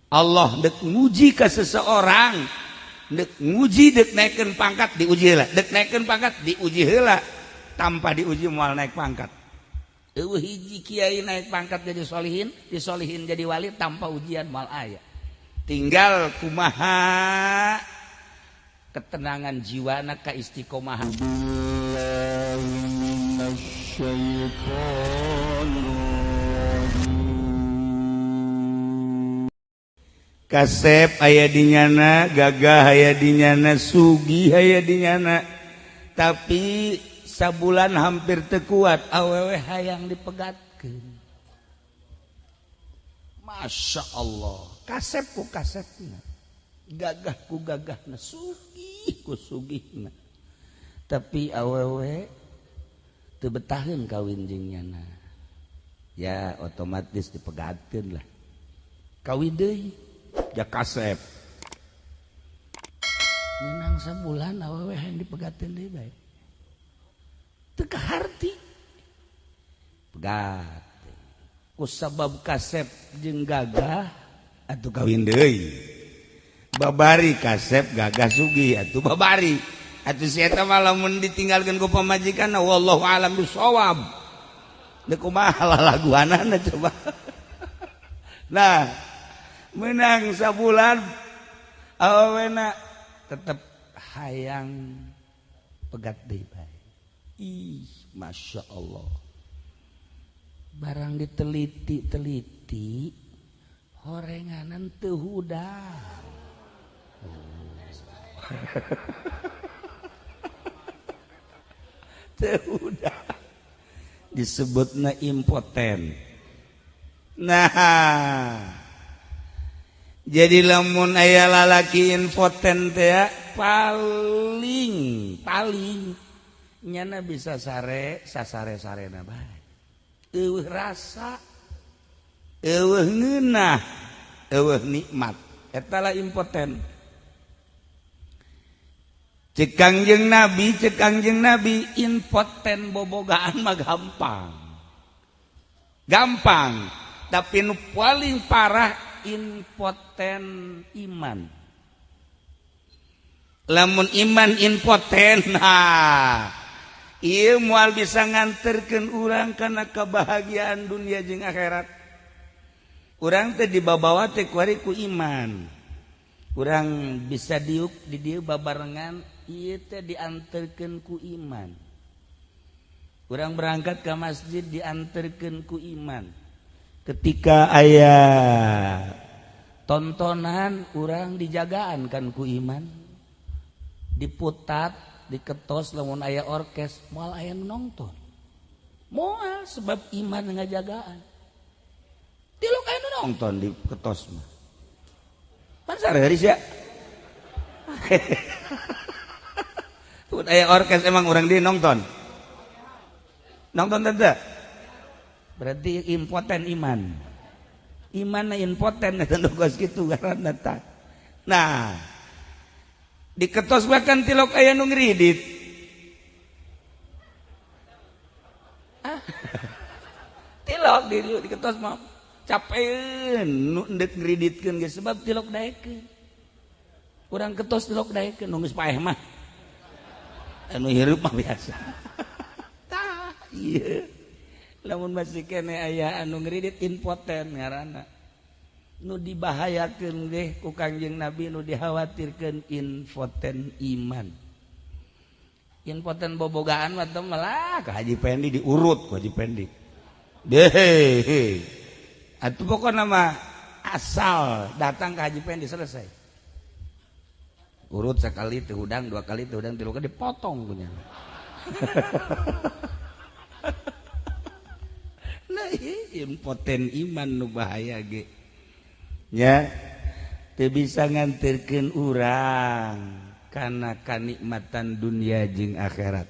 Allah dek nguji ke seseorang, dek nguji, dek naikkan pangkat, diuji heula, dek naikkan pangkat, diuji heula. Tanpa diuji moal naik pangkat. Eueuh hiji kiai naik pangkat jadi solihin, disolihin jadi wali tanpa ujian moal aya. Tinggal kumaha ketenangan jiwana, kaistiqomahan. Kasep aya dinyana, gagah aya dinyana, sugih aya dinyana, tapi sabulan hampir teu kuat, awewe hayang dipegatkeun. Masya Allah, kasep ku kasepna, gagah ku gagahna, sugih ku sugihna, tapi awewe teu betaheun kawin jeung nyana, ya otomatis dipegatkeun lah. Kawin deui ja kasep, menang sabulan awewe hayang dipegatkeun deui bae, teu kaharti pegat ku sabab kasep jeung gagah atuh kawin deui. Babari kasep gagah sugih atuh babari atuh si eta mah lamun ditinggalkeun ku pamajikan, wallahu alam bisawab, deuk kumaha lalaguanana coba. Nah, menang sabulan awena tetep hayang pegat deui bae. Ih, Masya Allah, barang diteliti-teliti horenganan teu hudang. Teu hudang, disebutna impoten. Nah, jadi lamun aya lalaki impoten teh paling paling nyana bisa sare sasare sarena bae, eueuh rasa, eueuh ngeunah, eueuh nikmat, eta lah impoten. Cek Kangjeng Nabi, cek Kangjeng Nabi, impoten bobogaan mah gampang gampang, tapi nu paling parah impoten iman. Lamun iman impoten, nah ieu moal bisa nganterkeun urang kana kebahagiaan dunia jeung akhirat. Urang teh dibabawa teh kuari ku iman. Urang bisa diuk di dieu babarengan, ieu teh dianterkeun ku iman. Urang berangkat ke masjid dianterkeun ku iman. Ketika aya tontonan urang dijagaan kan ku iman, diputat, diketos lamun aya orkes moal aya nu nonton, moal, sebab iman ngajagaan. Tilok aya nu nonton di ketos mah pan sareuris ya. Tun aya orkes emang urang di nonton nonton tante, berarti impoten iman. Iman impoten eta nu geus kitu ngaranna tah. Nah, diketos bahkan tilok aya nu ngridit. Ah. Tilok di diketos mah capeun nu endek ngriditkeun ge sebab tilok daekeun. Urang ketos tilok daekeun nu geus paeh mah. Anu hirup mah biasa. Tah, ieu. Lamun masih kene aya anu ngridit impoten ngaranna. Nu dibahayakeun ge ku Kangjeng Nabi, nu dikhawatirkeun impoten iman. Impoten bobogaan mah teh malah ka Haji Pendi diurut ku Haji Pendi. Deh. Atuh pokona mah asal datang ke Haji Pendi selesai. Urut sekali teu hudang, dua kali teu hudang, tilu kali dipotong punya. Nah, impoten iman nu bahaya ge. Nya teu bisa nganterkeun urang kana kanikmatan dunia jeung akhirat.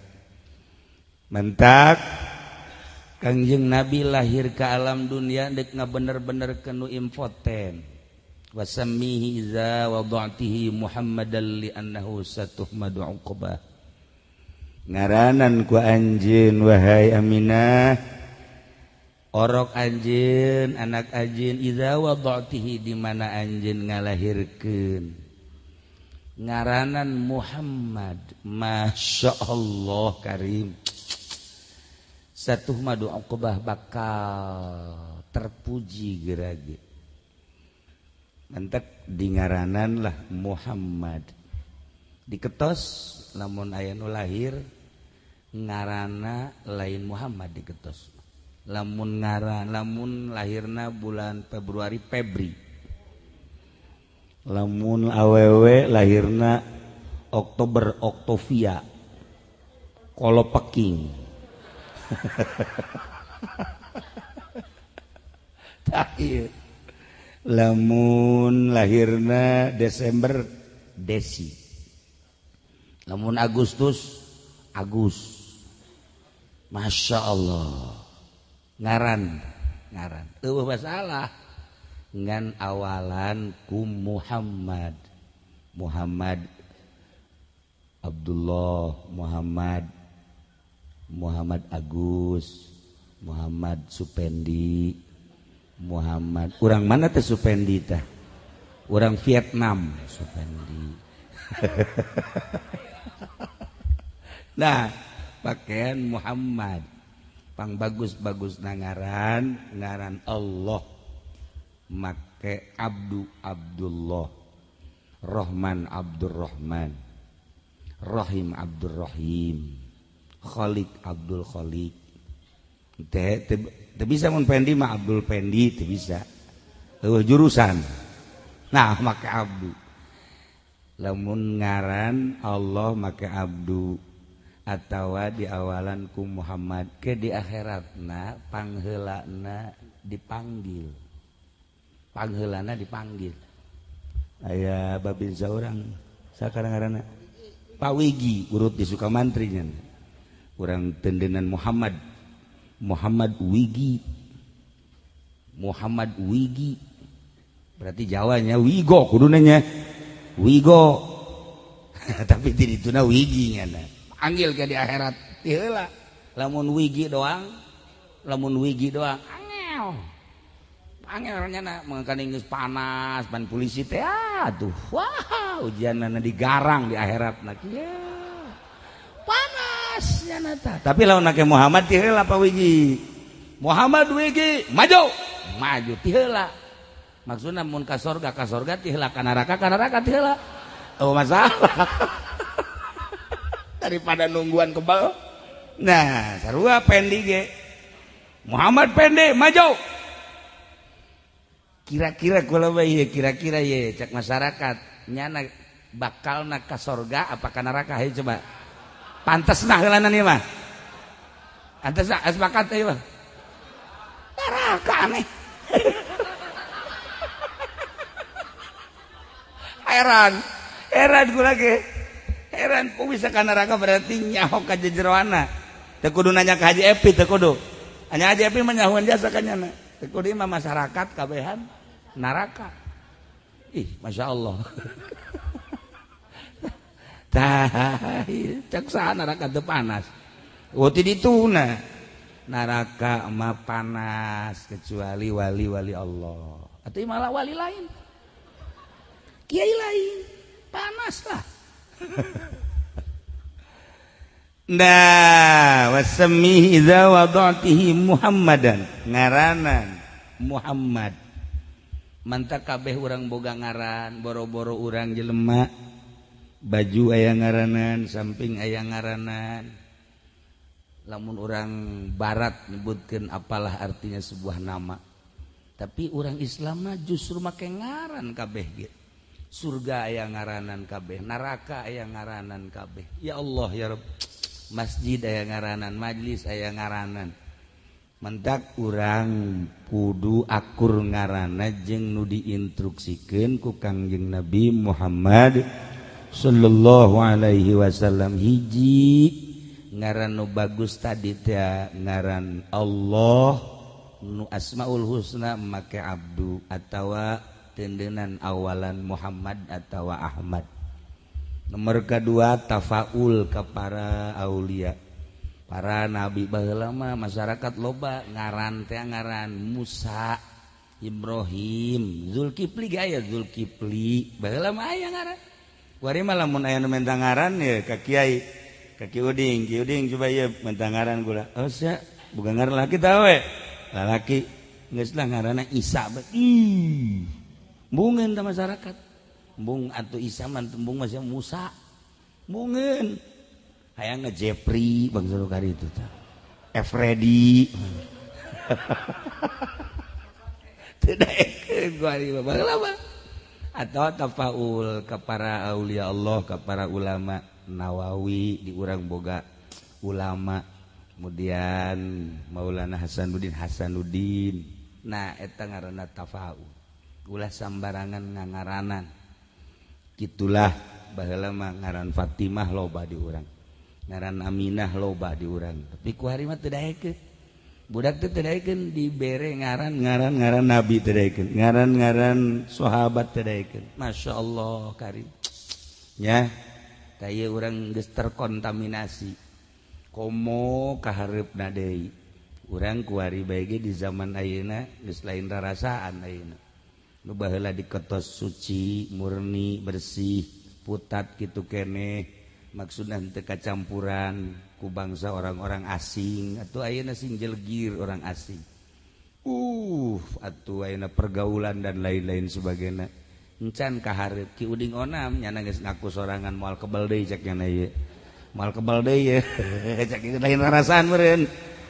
Mentak Kangjeng Nabi lahir ke alam dunia dek ngabener-bener kenu impoten. Wasammihi iza wada'tihi Muhammadan li annahu satuhmadu uqbah. Ngaranan ku anjeun wahai Aminah Orok anjeun anak anjeun idza wada'tihi di mana anjeun ngalahirkeun ngaranan Muhammad. Masya Allah karim. Satuh madu uqbah bakal terpuji gerage. Mantak di ngaranan lah Muhammad. Diketos lamun aya nu lahir ngarana lain Muhammad diketos. Lamun ngaran lamun lahirna bulan Februari Febri. Lamun awewe lahirna Oktober Oktovia. Kolopeking. Tah lamun lahirna Desember Desi, lamun Agustus Agus. Masya Allah ngaran ngaran eueuh masalah ngan awalan ku Muhammad. Muhammad Abdullah, Muhammad Muhammad Agus, Muhammad Supendi, Muhammad urang mana teh Supendi tah? Urang Vietnam Supendi. Nah, pakaian Muhammad pang bagus-bagus ngaran ngaran Allah make Abdu Abdullah, Rahman Abdurrahman, Rahim Abdurrahim, Khalik Abdul Khalik. Teh teu bisa mun Pendi mah Abdul Pendi teu bisa. Eueuh jurusan. Nah, make Abdu. Lamun ngaran Allah make Abdu atawa di awalan ku Muhammad ke di akhiratna pangheulana dipanggil. Pangheulana dipanggil. Aya babin saurang sakarang ngaranna Pak Wigi urut di Sukamantri nya. Urang tendenan Muhammad Muhammad Wigi. Muhammad Wigi berarti Jawanya Wigo kuduna nya Wigo. Tapi di dituna Wigi nya panggil ke di akhirat ti heula. Lamun Wigi doang, lamun Wigi doang angel angel nya mangkana geus panas pan polisi teh aduh wah ujianna digarang di akhiratna kieu panas nya tah. Tapi lamun make Muhammad ti heula Pak Wigi. Muhammad Wigi maju maju ti heula. Maksudna mun ka sorga ti heula, ka neraka ti heula. Oh masalah. Daripada nungguan kebal. Nah, sarua Pendi ge. Muhammad Pendi maju. Kira-kira kula bae kira-kira ye cak masyarakat nyana bakalna ka sorga apa ka neraka hayu coba. Pantes nah heulanan ieu mah. Pantes nah sepakat ieu mah. Neraka aneh. Heran, heran kula ge. Heran kok bisa ka neraka berarti nyaho ka jejeroana. Teu kudu nanya ka Haji Epi teu kudu. Hanya Haji Epi mah nyahoan jasa ka nyana. Teu kudu mah masyarakat kabehan neraka. Ih, Masya Allah. Tah, cek saha neraka teu panas. Oh ti dituna. Neraka mah panas kecuali wali-wali Allah. Atau malah wali lain. Kiai lain panas lah. Nah, wasmi idza wada'tihi Muhammadan ngaranan Muhammad. Mantak kabeh urang boga ngaran, boro-boro urang jelema baju aya ngaranan, samping aya ngaranan. Lamun urang barat nyebutkeun apalah artinya sebuah nama. Tapi urang Islam mah justru make ngaran kabeh ge. Surga aya ngaranan kabeh, neraka aya ngaranan kabeh. Ya Allah ya Rabb. Masjid aya ngaranan, majlis aya ngaranan. Mentak urang kudu akur ngaranna jeung nu diinstruksikeun ku Kangjeng Nabi Muhammad sallallahu alaihi wasallam. Hiji ngaran nu bagus tadi teh ngaran Allah nu Asmaul Husna make Abdu atawa tendenan awalan Muhammad atawa Ahmad. Nomor kedua tafaul ke para aulia. Para nabi baheula mah masyarakat loba ngaran teh ngaran Musa, Ibrahim, Zulkifli ge aya Zulkifli. Baheula mah aya ngaran. Kuari mah lamun aya nu menta ngaran ya ka kiai, ka Ki Uding, Ki Uding coba ieu menta ngaran kula. Oh sia, bukan ngaran laki tah we. Lalaki geus lah ngaranna Isa. Ih. Bungeun tah masyarakat. Bung atuh Isa mah tembung masih Musa. Bungeun. Hayang nge-Jepri bangsa nu kari itu tah. Efredi. Teu daekeun kuari mah baheula mah. Atau tafaul ka para aulia Allah, ka para ulama Nawawi di urang boga ulama, kemudian Maulana Hasanuddin Hasanuddin. Nah eta ngaranna tafaul. Ulah sambarangan ngangaranan. Kitulah baheula mah ngaran Fatimah loba di urang, ngaran Aminah loba di urang. Tapi ku hari mah teu daekeun. Budak teh teu daekeun dibere ngaran-ngaran ngaran nabi teu daekeun, ngaran-ngaran sahabat teu daekeun. Masya Allah karim. Ya, tah ieu urang geus terkontaminasi. Komo kahareupna deui. Urang kuari bae ge di zaman ayeuna geus lain rarasaan ayeuna. Nu baheula diketos suci, murni, bersih, putat kitu keneh, maksudna teu kacampuran ku bangsa orang-orang asing atau ayeuna sing jelgir orang asing. Atuh ayeuna pergaulan dan lain-lain sebagainya. Encan kahareup Ki Uding Onam nyana geus ngaku sorangan moal kebal deui cek nyana ieu. Moal kebal deui ye. Cek ieu lain rarasaan meureun.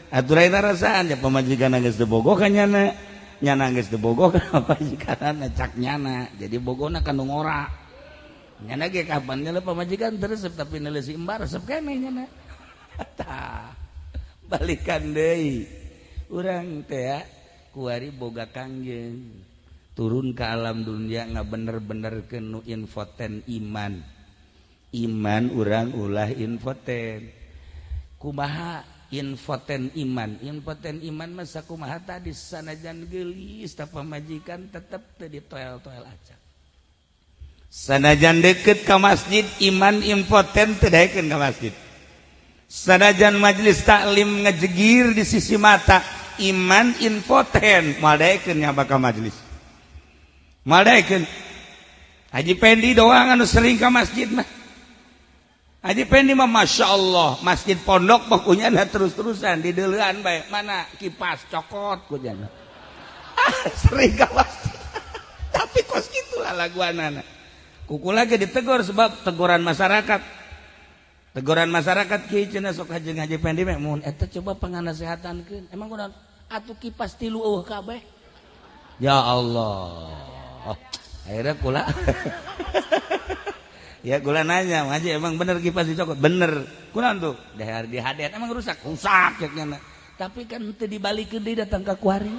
Atuh lain rarasaan ya pamajikan geus teu bogoh ka nyana. Nyana geus teu bogoh ka pamajikan cak nyana. Jadi bogona ka nu ngora. Nyana ge kapan nyala pamajikan teu resep tapi neuleuh embar resep keneh nyana. Tah balikan deui. Urang teh kuari boga kangjeng turun ke alam dunia ngabener-benerkeun nu infoten iman. Iman urang ulah infoten. Kumaha infoten iman? Infoten iman mah sakumaha tadi sanajan geulis ta pamajikan tetep teu ditoel-toel aja. Sanajan deket ka masjid iman impoten teu daekeun ka masjid. Sanajan majelis taklim ngejegir di sisi mata iman impoten moal daekeun nyaba ka majelis. Moal daekeun. Haji Pendi doang anu sering ka masjid mah. Haji Pendi mah Masya Allah masjid pondok pokoknya ada terus-terusan di deuleuan bae mana kipas cokot kunyana. Ah, sering ka masjid. Tapi kos kitulah laguanana. Kuku lagi ditegur sebab teguran masyarakat. Teguran masyarakat kieu cenah sok haji Haji Pendi mah mun eta coba panganasehatankeun. Emang kunaon? Atuh kipas tilu eueuh kabeh. Ya Allah. Akhirnya kula ya kula nanya, Haji emang bener kipas dicokot? Bener. Kunaon tuh? Dahar di hadet emang rusak? Rusak cek nya. Tapi kan teu dibalikeun deui datang ka kuari.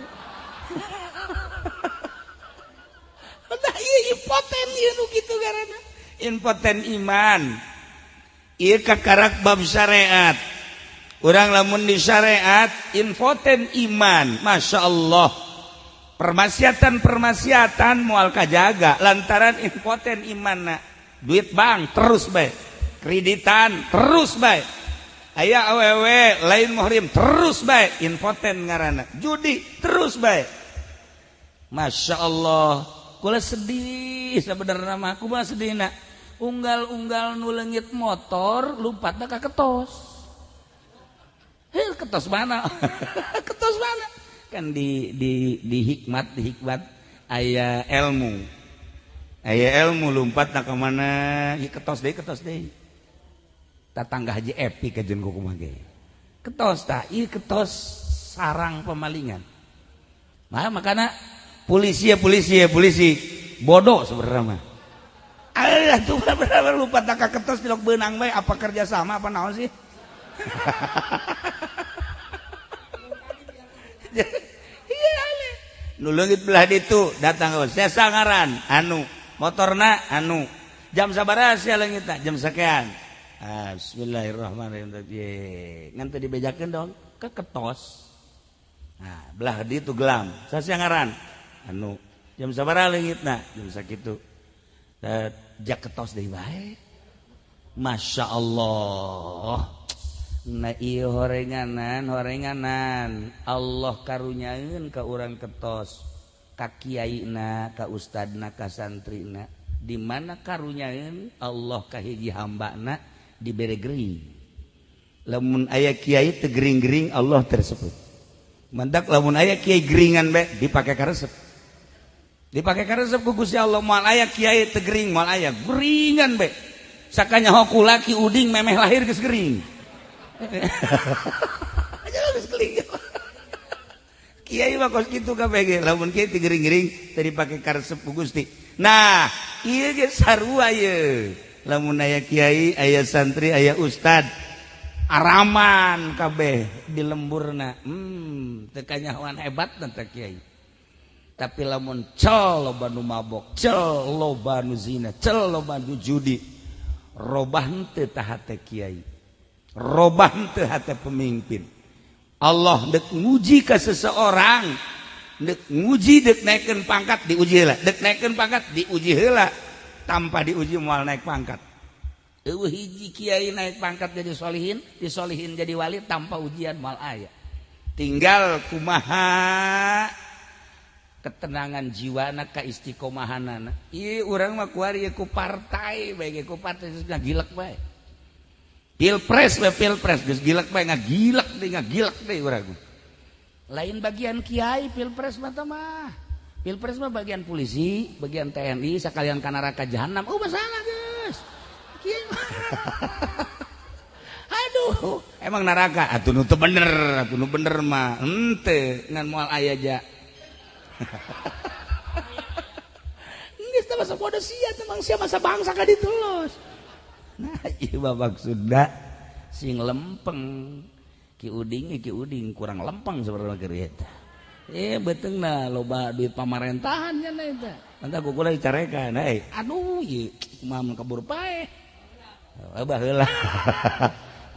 Nah, ieu impoten ieu nu kitu karana. Impoten iman. Ieu kakarak bab syariat. Urang lamun di syariat impoten iman. Masya Allah. Permaksiatan-permaksiatan moal kajaga lantaran impoten imanna. Duit bank terus bae. Kreditan terus bae. Aya awewe lain muhrim terus bae. Impoten ngaranna. Judi terus bae. Masya Allah. Kula sedih sebenarnya mah aku mah sedih nak unggal-unggal nu leungit motor lompatna ka ketos. Heh ketos mana? Ketos mana? Kan di hikmat aya ilmu. Aya ilmu lompatna ka mana? Ieu ketos deui. Tatangga Haji Epi kajeun kumaha ge. Ketos tah, ieu ketos sarang pemalingan. Nah, makana polisi bodoh sebenarnya mah. Alah tuh bener-bener lupa tak ketos tilok beunang bae apa kerja sama apa naon sih? Iya aneh. Nu leungit belah ditu datang ke saya sangaran anu motorna anu jam sabaraha sia leungitna jam sakean. Ah, bismillahirrahmanirrahim. Ngan teu dibejakeun dong ke ketos. Nah, belah ditu gelam. Sasia ngaran anu jam sabaraha leungitna jam sakitu. Jak ketos deui bae. Masya Allah. Nah ieu horenganan horenganan Allah karunyaeun ka urang ketos ka kiaina ka ustadna ka santrina di mana karunyaeun Allah ka hiji hambana dibere gering. Lamun aya kiai teu gering-gering Allah tersebut. Mantak lamun aya kiai geringan bae dipake karesep. Dipake karesep ku Gusti Allah moal aya kiai teu gering moal aya geringan bae. Sakanya hoku laki uding memeh lahir geus gering. Kiai mah kos kitu kabeh ge lamun kiai teu gering-gering teu dipake karesep ku Gusti. Nah, ieu ge sarua ieu. Lamun aya kiai, aya santri, aya ustad, araman kabeh di lemburna. Teu kanyahoan hebat teh kiai. Tapi lamun cel loba nu mabok, cel loba nu zina, cel loba nu judi, robah henteu tah hate kiai. Robah henteu hate pemimpin. Allah dek nguji ke seseorang, dek nguji dek naikkeun pangkat diuji heula, dek naikkeun pangkat diuji heula, tanpa diuji moal naik pangkat. Eueuh hiji kiai naik pangkat jadi solihin, disolihin jadi wali tanpa ujian moal aya. Tinggal kumaha ketenangan jiwana ka istiqomahanana. Ieu urang mah kuari ku partai bae ge ku partai geus ngagilek bae. Pilpres we pilpres geus gilek bae ngagilek deui urang. Lain bagian kiai pilpres mah tah mah. Pilpres mah bagian polisi, bagian TNI sakalian ka neraka jahanam. Oh masalah geus. Kiai. Aduh, emang neraka atuh nu teu bener, atuh nu bener mah henteu ngan moal aya ja. Geus teh masa bodoh sia teh mangsia masa bangsa ka ditu los. Nah, ieu mah maksudna sing lempeng. Ki Uding kurang lempeng sebenarnya keur eta. Beuteungna loba duit pamarentahan nya eta. Mantap ku kula dicarekan euy. Aduh, ieu kumaha mun kabur paeh. Baheula.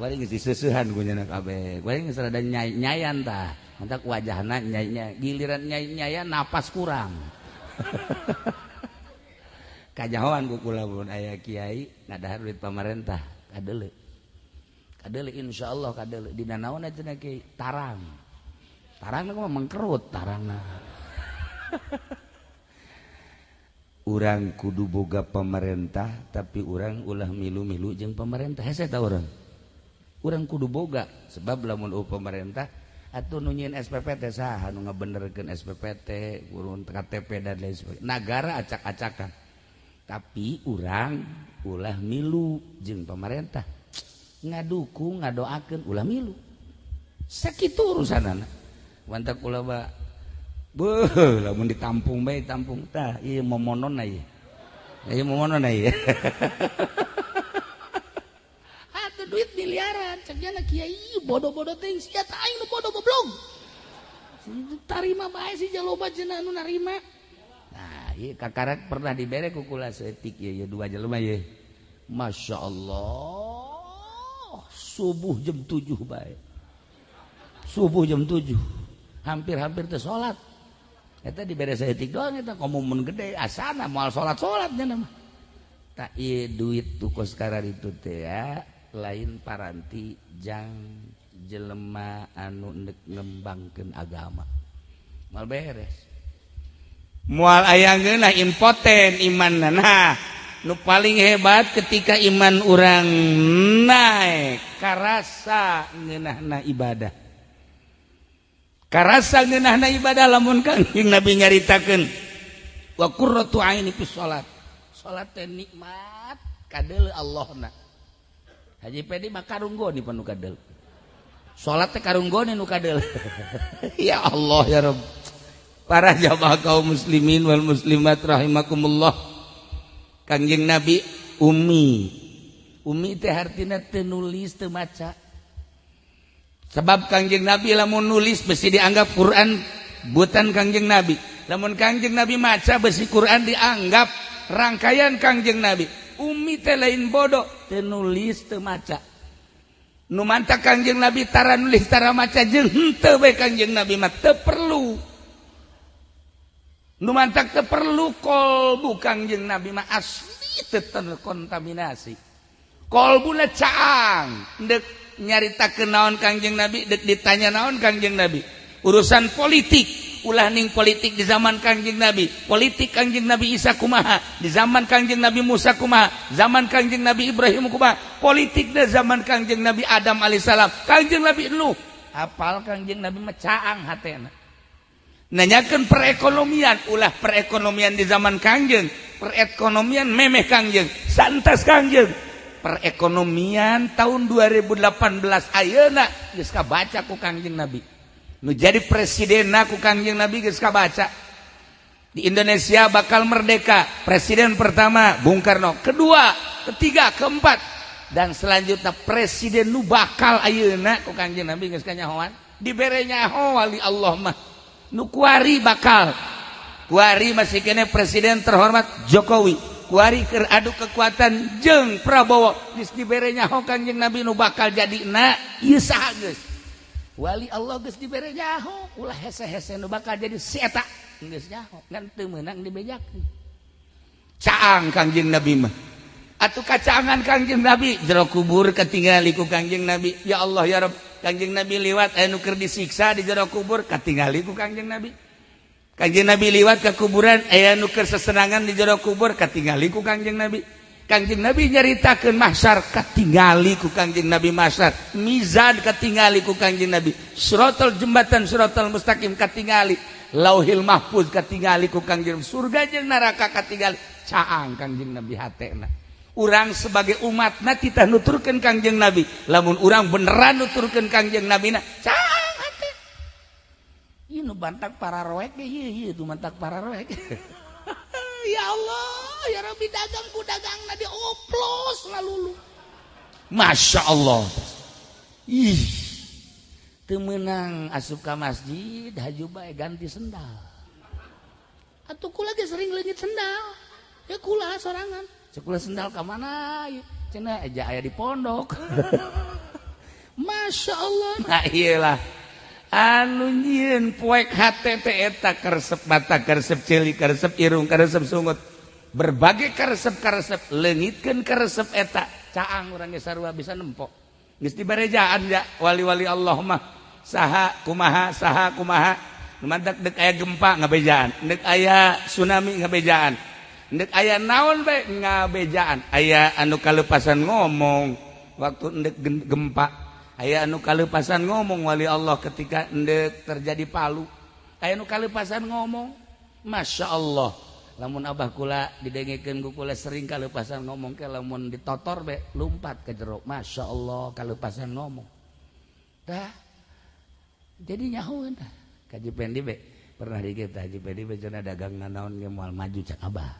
Kuari geus diseusehan ku nya kabeh. Kuari geus rada nyayan tah. Mantap wajahna nyai giliran nyai-nyayan napas kurang. Kajahoan ku kula mun aya kiai ngadahar duit pamarentah kadeuleu. Kadeuleu insyaallah kadeuleu dina naon cenah kiai tarang. Tarangna mah mengkerut tarangna. Urang kudu boga pemerintah tapi urang ulah milu-milu jeung pemerintah hese ta urang. Urang kudu boga sebab lamun pemerintah atuh nu nyieun SPPT saha nu ngabenerkeun SPPT, urun KTP dan lain sebagainya. Nagara acak-acakan. Tapi urang ulah milu jeung pemerintah. Ngadukung, ngadoakeun ulah milu. Sakitu urusanana. Wantak ulah ba beuh lamun ditampung bae tampung tah ieu momononna ieu. Ieu momononna ieu. Atuh duit miliaran cek nya kiai bodoh-bodoh teuing sia tah aing nu bodoh goblok. Tarima bae si jaloba cenah nu narima. Nah, ieu kakarak pernah dibere ku kula saeutik ieu dua jelema ieu. Masya Allah, subuh jam 7 bae. Subuh jam 7. Hampir-hampir teu salat. Eta dibere saeutik doang eta komo mun gede asana moal salat-salat nya mah. Tah ieu duit tu kos kararitu teh ya, lain paranti jang jelema anu ndek ngembangkeun agama. Moal beres. Moal aya ngeunah impoten imanna. Nah, nu paling hebat ketika iman urang naik karasa ngeunahna ibadah. Karasa ngeunahna ibadah lamun Kangjeng Nabi nyaritakeun wa qurratu aini fi salat. Salat teh nikmat kadeuleu Allahna. Haji Pedi mah karunggoni panu kadeuleu. Salat teh karunggoni nu kadeuleu. Ya Allah ya Rabb. Para jamaah kaum muslimin wal muslimat rahimakumullah. Kangjeng Nabi ummi. Ummi teh hartina teu nulis teu maca. Sebab Kangjeng Nabi lamun nulis besi dianggap Quran buatan Kangjeng Nabi. Lamun Kangjeng Nabi maca besi Quran dianggap rangkaian Kangjeng Nabi. Ummi teh lain bodoh, teu nulis teu maca. Nu mantak Kangjeng Nabi tara nulis tara maca jeung henteu bae Kangjeng Nabi mah teu perlu. Nu mantak teu perlu kolbu Kangjeng Nabi mah asli teu terkontaminasi. Kolbuna caang, ndek Nyaritakeun naon Kangjeng Nabi, dek ditanya naon Kangjeng Nabi. Urusan politik, ulah ning politik di zaman Kangjeng Nabi, politik Kangjeng Nabi Isa kumaha, di zaman Kangjeng Nabi Musa kumaha, zaman Kangjeng Nabi Ibrahim kumaha, politik di zaman Kangjeng Nabi Adam alaihissalam, Kangjeng Nabi Nuh. Apal Kangjeng Nabi mah, caang hatena. Nanyakeun perekonomian, ulah perekonomian di zaman Kangjeng, perekonomian memeh Kangjeng, santas Kangjeng. Perekonomian tahun 2018 ayeuna geus kabaca ku Kangjeng Nabi. Nu jadi presiden ku Kangjeng Nabi geus kabaca. Di Indonesia bakal merdeka, presiden pertama Bung Karno, kedua, ketiga, keempat, dan selanjutnya presiden nu bakal ayeuna ku Kangjeng Nabi geus kanyahoan. Dibere nyaho wali Allah mah. Nu kuari bakal kuari masih kene presiden terhormat Jokowi. Kuari keur adu kekuatan jeung Prabowo, geus dibere nyaho Kangjeng Nabi nu bakal jadi na ieu saha geus. Wali Allah geus dibere nyaho, ulah hese-hese nu bakal jadi si eta geus nyaho, ngan teu meunang dibejakeun. Caang Kangjeng Nabi mah. Atuh kacaangan Kangjeng Nabi jero kubur katingali ku Kangjeng Nabi. Ya Allah ya Rabb, Kangjeng Nabi liwat aya nu keur disiksa di jero kubur, katingali ku Kangjeng Nabi. Kangjeng Nabi liwat ke kuburan, aya nu keur sesenangan di jero kubur, katingali ku Kangjeng Nabi. Kangjeng Nabi nyaritakeun mahsyar, katingali ku Kangjeng Nabi mahsyar, mizan katingali ku Kangjeng Nabi, siratal jembatan siratal mustaqim katingali, Lauhil Mahfuz katingali ku Kangjeng, surga jeung neraka katingali. Caang Kangjeng Nabi hatena. Urang sebagai umatna kita nuturkeun Kangjeng Nabi, lamun urang beneran nuturkeun Kangjeng Nabi na, caang hate. Ieu nu bantak para roek ge ieu, ieu nu bantak para roek. Ya Allah, ya Rabbi, dagang ku dagangna dioplos ngalulu. Masya Allah. Ih, teu meunang asup ka masjid, haju bae ganti sendal. Atuh kula ge sering leungit sendal. Ya kula sorangan. Cek sendal ka mana? Cenah aja aya di pondok. Masya Allah. Nah iyalah. Anu nyieun poek hate teh eta karesep mata, karesep ceuli, karesep irung, karesep sungut. Berbagai karesep-karesep, leungitkeun karesep eta. Caang urang ge sarua bisa nempo. Geus dibarejaan ja wali-wali Allah mah. Saha kumaha, saha kumaha. Nu mantak dek aya gempa ngabejaan, dek aya tsunami ngabejaan, dek aya naon bae ngabejaan. Aya anu kalepasan ngomong waktu endek gempa, aya anu kalepasan ngomong wali Allah ketika endek terjadi palu, aya anu kalepasan ngomong. Masya Allah, lamun abah kula didengekeun ku kula sering kalepasan ngomong ke, lamun ditotor be lumpat ke jero. Masya Allah, kalepasan ngomong dah jadi nyahoeun. Dah Kaji Pendi be pernah dikit, Haji Pendi be cenah dagang nanaon ge moal maju cak abah.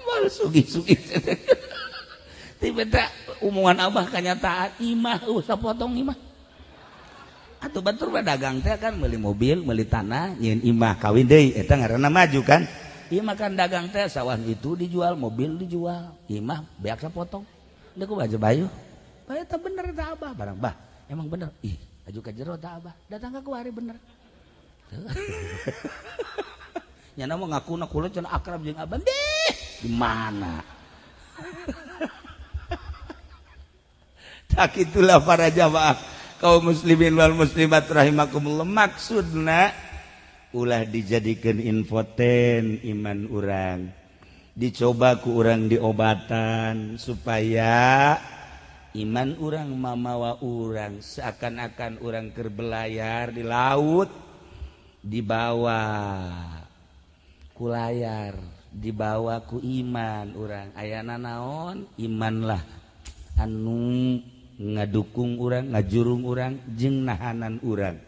Mal sugi-sugi. Tiba omongan abah kenyataan, imah sapotong imah. Atau batur mah dagang teh kan beli mobil, beli tanah, nyieun imah, kawin deui, eta ngaranna maju kan. Imah kan dagang teh sawah itu dijual, mobil dijual, imah beak sapotong. Deuk baju bayu. Bah eta bener eta abah barang bah. Emang bener. Ih, aju ka jero ta abah. Datang ka kuari bener. Nyana mau ngaku na kula cenah akrab jeung abah. Deh, di mana? Tak itulah para jamaah kaum muslimin wal muslimat rahimakumullah, maksudna ulah dijadikan infoten iman urang, dicoba ku urang diobatan supaya iman urang mamawa urang seakan-akan urang keur belayar di laut, dibawa ku layar, dibawa ku iman urang. Ayana naon iman lah anu ngadukung urang, ngajurung urang jeung nahanan urang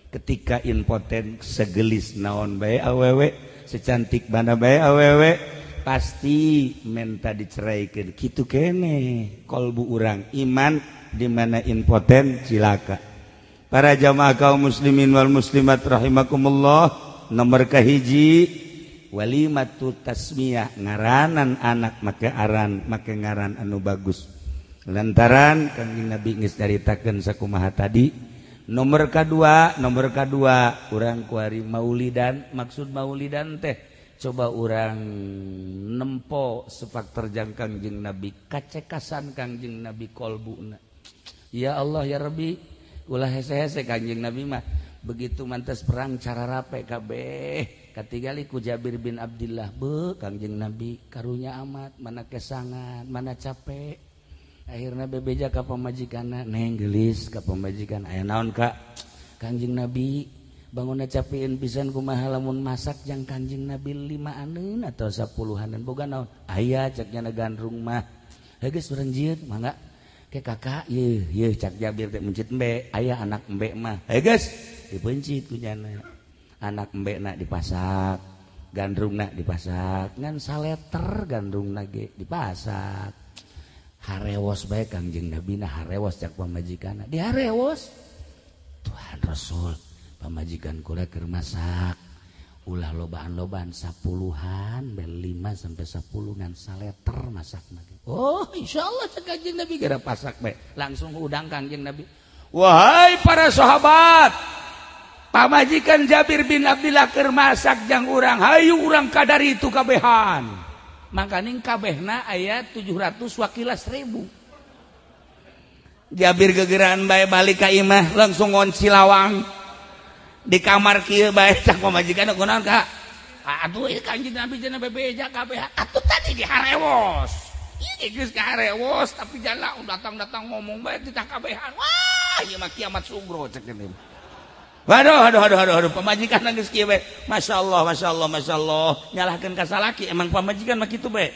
ketika impoten. Segelis naon bae awewe, secantik mana bae awewe, pasti menta diceraikan kitu kene kolbu urang. Iman di mana impoten cilaka. Para jamaah kaum muslimin wal muslimat rahimakumullah, nomor kahiji walimatu tasmiyah, ngaranan anak make aran, make ngaran anu bagus lantaran Kangjeng Nabi geus nyaritakeun sakumaha tadi. Nomor kedua, nomor kedua urang kuari maulidan. Maksud maulidan teh Coba urang nempo sepak terjang Kangjeng Nabi, kacekasan Kangjeng Nabi kolbuna. Ya Allah ya Rabbi, ulah hese-hese Kangjeng Nabi mah. Begitu mantas perang cara rape kabeh. Katingali ku Jabir bin Abdillah, be Kangjeng Nabi karunya amat, mana kesangan, mana capek. Akhirnya bebeja ka pamajikanna, neng geulis ka pamajikan. Aya naon Kak? Kangjeng Nabi bangunna capeun pisan, kumaha lamun masak jang Kangjeng Nabi 5-aneun atau 10-aneun, boga naon? Aya cek nya gandrung mah. Heuh geus urang jieun mangga. Ke kakak yeuh yeuh cak Jabir teh mencit embe, aya anak embe mah. Heuh geus dipencit ku nyana. Anak embe na dipasak, gandrungna dipasak, ngan saleter gandrungna ge dipasak. Harewos bae Kangjeng Nabi na harewos cak pamajikanna. Diharewos. Tuhan Rasul, pamajikan kula keur masak ulah lobaan-lobaan 10-an bel 5 sampai 10 ngan saleter masak lagi. Oh insyaallah cek Kangjeng Nabi gara pasak bae langsung udang Kangjeng Nabi. Wahai para sahabat, pamajikan Jabir bin Abdillah keur masak jang urang, hayu urang kadar itu kabehan. Makaning kabehna aya 700 wakila 1000. Jabir gegeran bae balik ka imah langsung ngonci lawang. Di kamar kieu bae cak pamajikan kunaon Kak? Atuh ieu Kangjeng Nabi cenah bebeja kabeh. Atuh tadi di harewos. Ieu geus ka harewos tapi jala datang-datang ngomong bae titah kabehan. Wah, ieu mah kiamat sugro cek teh. Waduh aduh aduh aduh aduh pamajikan geus kieu bae. Masyaallah masyaallah masyaallah nyalahkeun ka salaki emang pamajikan mah kitu bae.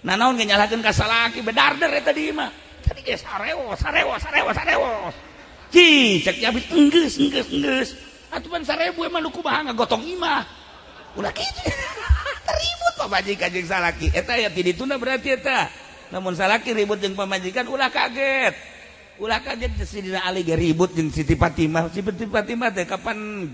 Nah naon ge nyalahkeun ka salaki bedarder eta di imah. Tadi geus harewos harewos harewos harewos. Ci cek Jabir enggeus enggeus enggeus. Atuh pan 1000 emang nu kumaha ngagotong imah. Ulah kitu. Ribut pamajikan jeung salaki. Eta ya ti dituna berarti eta. Namun salaki ribut jeung pamajikan ulah kaget. Ulah kaget Sidina Ali ge ribut jeung Siti Fatimah. Siti Fatimah teh kapan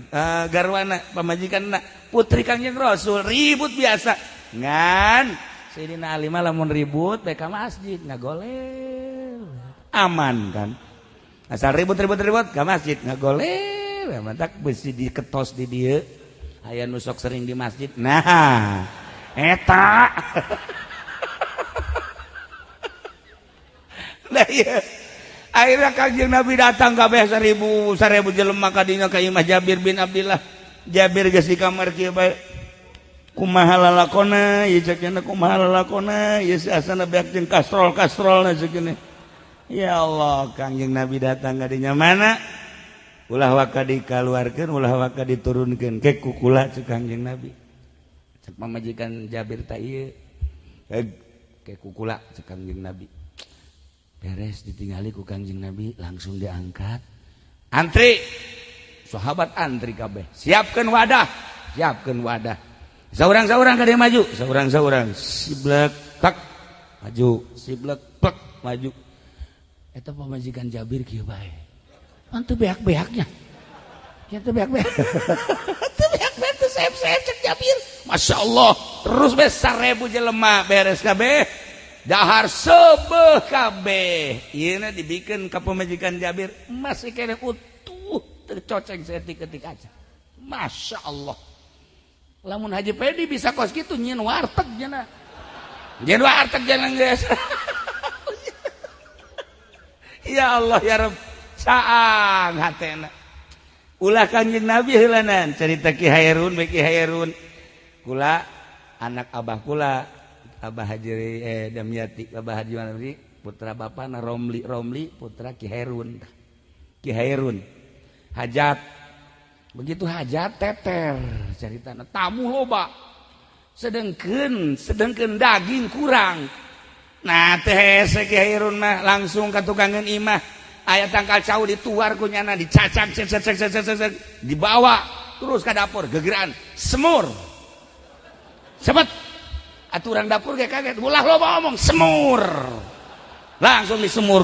garwana pamajikanna putri Kangjeng Rasul ribut biasa. Ngan Sidina Ali mah lamun ribut bae ka masjid ngagolel. Aman kan? Asal ribut-ribut-ribut ka masjid ngagolel. Mantak besi diketos di dieu aya nu sok sering di masjid nah eta nah ieu akhirnya Kangjeng Nabi datang kabeh 1000 jelema ka dinya ka imah Jabir bin Abdillah. Jabir geus di kamar kieu bae kumaha lalakona ieu cek nya kumaha lalakona ieu si asana beak jeung kastrol-kastrolna cek ya Allah Kangjeng Nabi datang ka dinya mana ulah waka dikaluarkeun ulah waka diturunkeun ke kukula cek Kangjeng Nabi. Cek pamajikan Jabir ta ieu ke kukula cek Kangjeng Nabi. Beres ditinggali ku Kangjeng Nabi langsung diangkat. Antri sahabat antri kabeh. Siapkeun wadah, siapkeun wadah. Saurang-saurang ka dieu maju, saurang-saurang siblek pak maju, siblek pak maju. Eta pamajikan Jabir kieu bae. Antu beak-beaknya. Ya teu beak-beak. Teu beak-beak teu seep-seep cek Jabir. Masya Allah, terus beres 1000 jelema beres kabeh. Dahar sebeh kabeh. Ieuna dibikeun ka pamajikan Jabir masih keneh utuh tercoceng saeutik-eutik aja. Masya Allah. Lamun Haji Pedi bisa kos kitu nyieun warteg cenah. Nyieun warteg jangan geus. Ya Allah ya Rabb. Saang hatena ulah Kangjeng Nabi heulanan cerita Ki Hairun bae Ki Hairun kula anak abah kula Abah Haji Damyati Abah Haji Manabri putra bapana Romli Romli putra Ki Hairun Ki Hairun hajat begitu hajat teter ceritana tamu loba sedengkeun daging kurang nah teh hese Ki Hairun mah langsung ka tukangeun imah aya tangkal cau dituar ku nyana dicacak cek cek cek cek cek dibawa terus ke dapur gegeran semur cepet aturan dapur kayak kaget ulah loba ngomong semur langsung disemur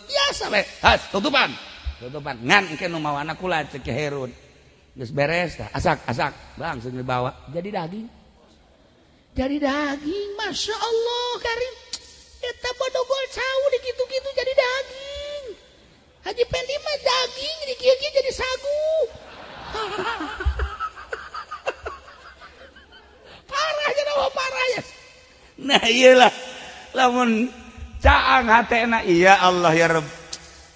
biasa we has tutupan tutupan ngan engke nu mawana kula cek Herun geus beres tah asak asak langsung dibawa jadi daging Masya Allah karim. Eta bodogol cau dikitu-kitu jadi daging. Haji Pendi mah daging dikieu-kieu jadi sagu. Nah iyalah lamun caang hatena iya Allah ya Rabb.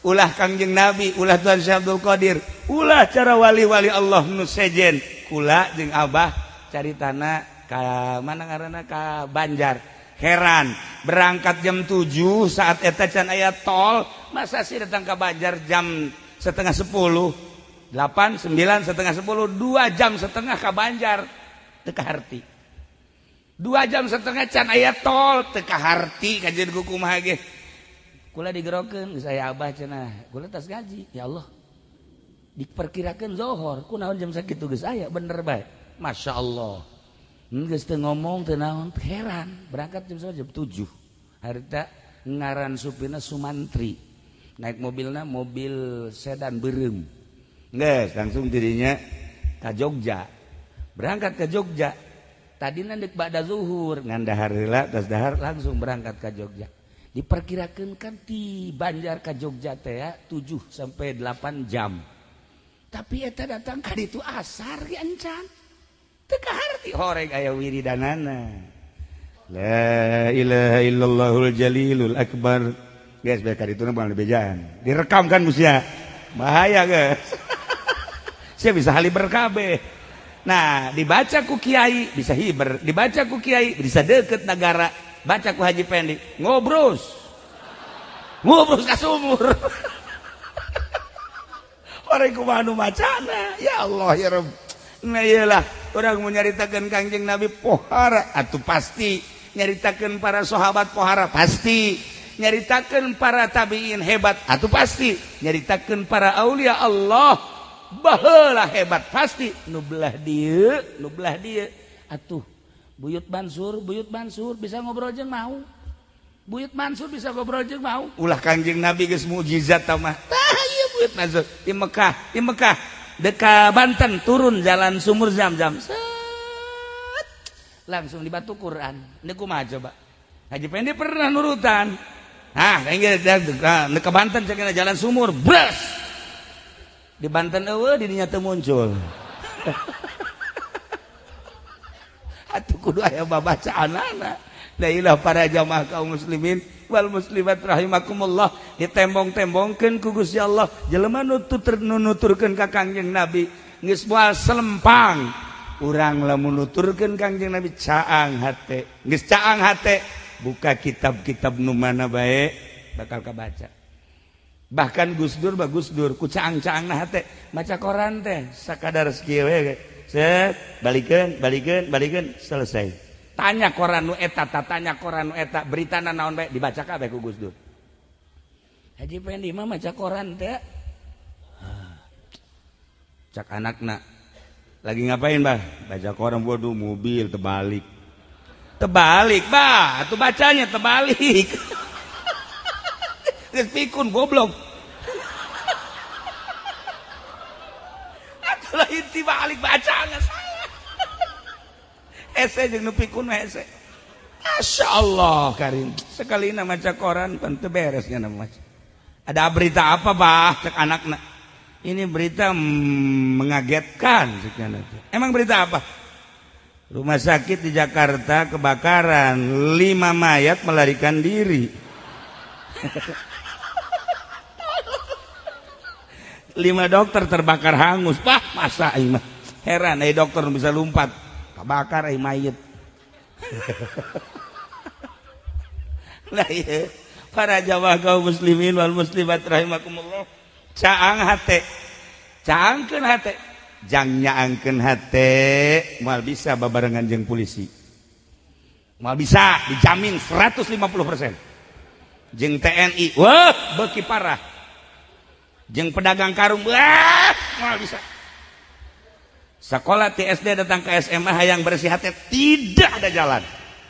Ulah Kangjeng Nabi, ulah Tuhan Syekh Abdul Qadir, ulah cara wali-wali Allah nu sejen. Kula jeung Abah caritana ka mana ngaranna ka Banjar. Heran, berangkat jam 7 saat eta can aya tol, masa sih datang ke Banjar jam 9:30, 8, 9, 9:30, 2 jam setengah ke Banjar, teu kaharti. 2 jam setengah can aya tol, teu kaharti kajian ku kumaha ge. Kula digerokeun geus aya Abah cenah, kula tas gaji, ya Allah. Diperkirakeun zohor, kunaon jam sakitu geus aya, bener bae. Masya Allah. Geus teu ngomong teu naon, heran. Berangkat jam jam 7. Harita ngaran supirna Sumantri. Naik mobilna mobil sedan beureum. Geus langsung dirinya ka Jogja. Berangkat ke Jogja. Tadina deuk ba'da zuhur, ngan dahar heula, tas dahar langsung berangkat ka Jogja. Diperkirakeun kan ti Banjar ka Jogja teh ya 7 sampai 8 jam. Tapi eta datang ka ditu asar ge encan. Teu kaharti horeng aya wiridanana. La ilaha illallahul jalilul akbar. Geus bae ka ditu mah bejaan. Direkam kan musia. Bahaya geus. Sia bisa haliber kabeh. Nah, dibaca ku kiai bisa hiber, dibaca ku kiai bisa deket negara, baca ku Haji Pendi ngobrus. Ngobrus ka sumur. Horeng kumaha nu macana. Ya Allah ya Rabb. Nah iyalah orang mau nyaritakeun Kangjeng Nabi pohara atuh pasti, nyaritakeun para sahabat pohara pasti, nyaritakeun para tabiin hebat atuh pasti, nyaritakeun para aulia Allah baheula hebat pasti. Nu belah dieu, nu belah dieu atuh Buyut Mansur bisa ngobrol jeung mau. Buyut Mansur bisa ngobrol jeung mau. Ulah Kangjeng Nabi geus mukjizat tah mah. Tah ieu Buyut Mansur di Mekah, di Mekah. Deka Banten turun jalan sumur Zam-Zam. Set. Langsung di batu Quran. Ini kumaha coba? Haji Pendi pernah nurutan. Ah, deka Banten cek jalan sumur, bres. Di Banten eueuh di dinya teu muncul. Atuh kudu aya babacaanana. La ilah para jamaah kaum muslimin wal muslimat rahimakumullah, ditembong-tembongkeun ku Gusti Allah. Jelema nu nuturkeun ka Kangjeng Nabi geus moal selempang. Urang lamun nuturkeun Kangjeng Nabi caang hate. Geus caang hate, buka kitab-kitab nu mana bae bakal kabaca. Bahkan Gus Dur bagus Dur ku caang-caangna hate maca koran teh sakadar sakieu we. Set, balikeun, balikeun, balikeun, selesai. Tanya koran nu eta, tanya koran nu eta, beritana naon bae dibaca kabeh ku Gus Dur. Haji Pendi mah maca koran teh. Cak anakna, lagi ngapain bah? Baca koran, waduh mobil terbalik. Terbalik bah, atuh bacanya terbalik. Geus pikun goblok. Atuh lain tibalik bacanya salah. Hese jeung nu pikun hese. Masya Allah karim. Sekali na maca koran pan teu beres nya maca. Ada berita apa bah cek anakna? Ini berita mengagetkan cek. Emang berita apa? Rumah sakit di Jakarta kebakaran, 5 mayat melarikan diri. 5 dokter terbakar hangus. Wah, masa aing mah. Heran ai dokter bisa lompat. Kebakar ai mayit. Nah iya, para jamaah kaum muslimin wal muslimat rahimakumullah. Caang hate. Caangkeun hate. Jang nyaangkeun hate moal bisa babarengan jeung polisi. Moal bisa, dijamin 150%. Jeung TNI, wah, beuki parah. Jeung pedagang karung, wah, moal bisa. Sekolah TSD datang ke SMA hayang bersih hati tidak ada jalan.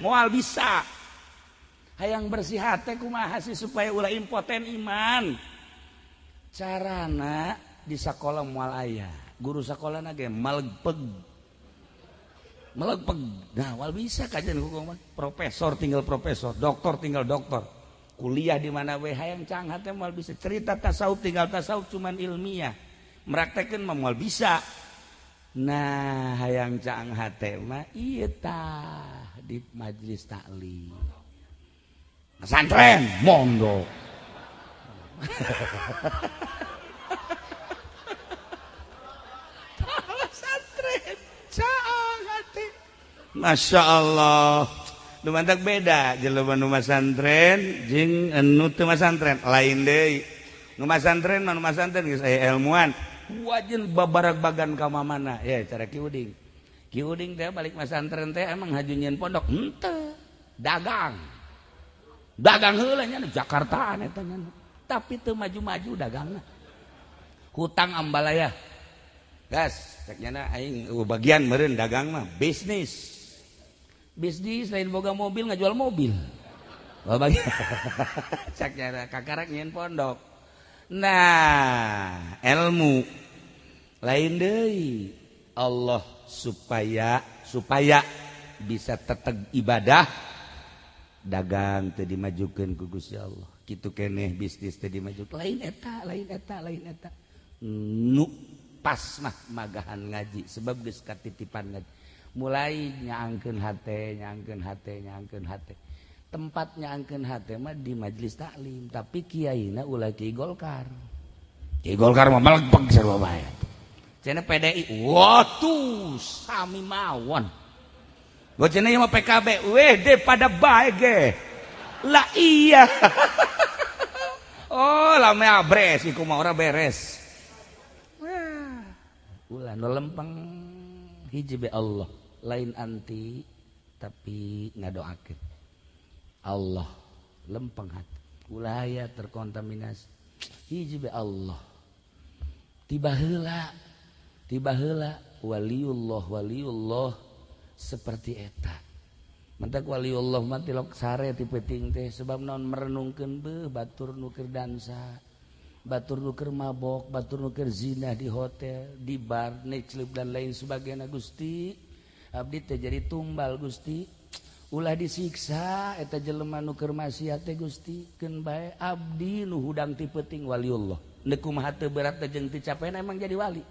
Moal bisa. Hayang bersih hati kumaha sih supaya ulah impoten iman. Carana di sekolah moal aya. Guru sekolah ge malegpeg. Malegpeg. Nah, moal bisa kajian hukum mah. Profesor tinggal profesor, doktor tinggal doktor. Kuliah di mana we hayang cang hate moal bisa. Cerita tasawuf tinggal tasawuf cuman ilmiah. Meraktekeun mah moal bisa. Nah hayang caang hate mah ieu tah di majelis taklim. Pesantren mondok. Pesantren caang hate. Masya Allah. Nu mantak beda jelema nu masantren jeung anu teu masantren lain deui. Nu masantren mah nu masantren geus aya ilmuan. Wajin babarag bagan ka mana ya cara Ki Uding. Ki Uding teh balik masantren teh emang haju nyieun pondok henteu. Dagang. Dagang heula nya Jakartaan eta nya. Tapi teu maju-maju dagangna. Hutang ambalaya. Gas, cek nyana aing bagian meureun dagang mah bisnis. Bisnis lain boga mobil ngajual mobil. Oh bagian. Cek nyana kakarak nyieun pondok. Nah, ilmu lain deui. Allah supaya bisa tetep ibadah dagang teu dimajukeun ku Gusti Allah. Kitu keneh bisnis teu dimajukeun. Lain eta, lain eta, lain eta. Nu pas mah magahan ngaji sebab geus katitipan ngaji. Mulai nyaangkeun hate, nyaangkeun hate, nyaangkeun hate. Tempat nyaangkeun hate mah di majelis taklim, tapi kiaina ulah kiai Golkar. Kiai Golkar mah melepeg sarua bae. Cenah PDI, watuh sami mawon. Gua cenah ieu mah PKB, weh deh pada bae ge. Lah iya. Oh, lame abres iku mah ora beres. Wah, ulah nu lempeng hiji be Allah, lain anti tapi ngadoakeun. Allah lempeng hati ulah aya terkontaminasi hiji be Allah tiba heula waliullah waliullah seperti eta mentak waliullah mah tilok sare ti peuting teh sebab naon merenungkeun beuh batur nu keur dansa batur nu keur mabok batur nu keur zina di hotel di bar nightclub dan lain sebagainya. Gusti abdi teh jadi tumbal Gusti ulah disiksa eta jelema nu keur maksiat teh Gusti keun bae abdi nu hudang ti peuting waliullah neuk kumaha teu berat teh jeung teu capena emang jadi wali.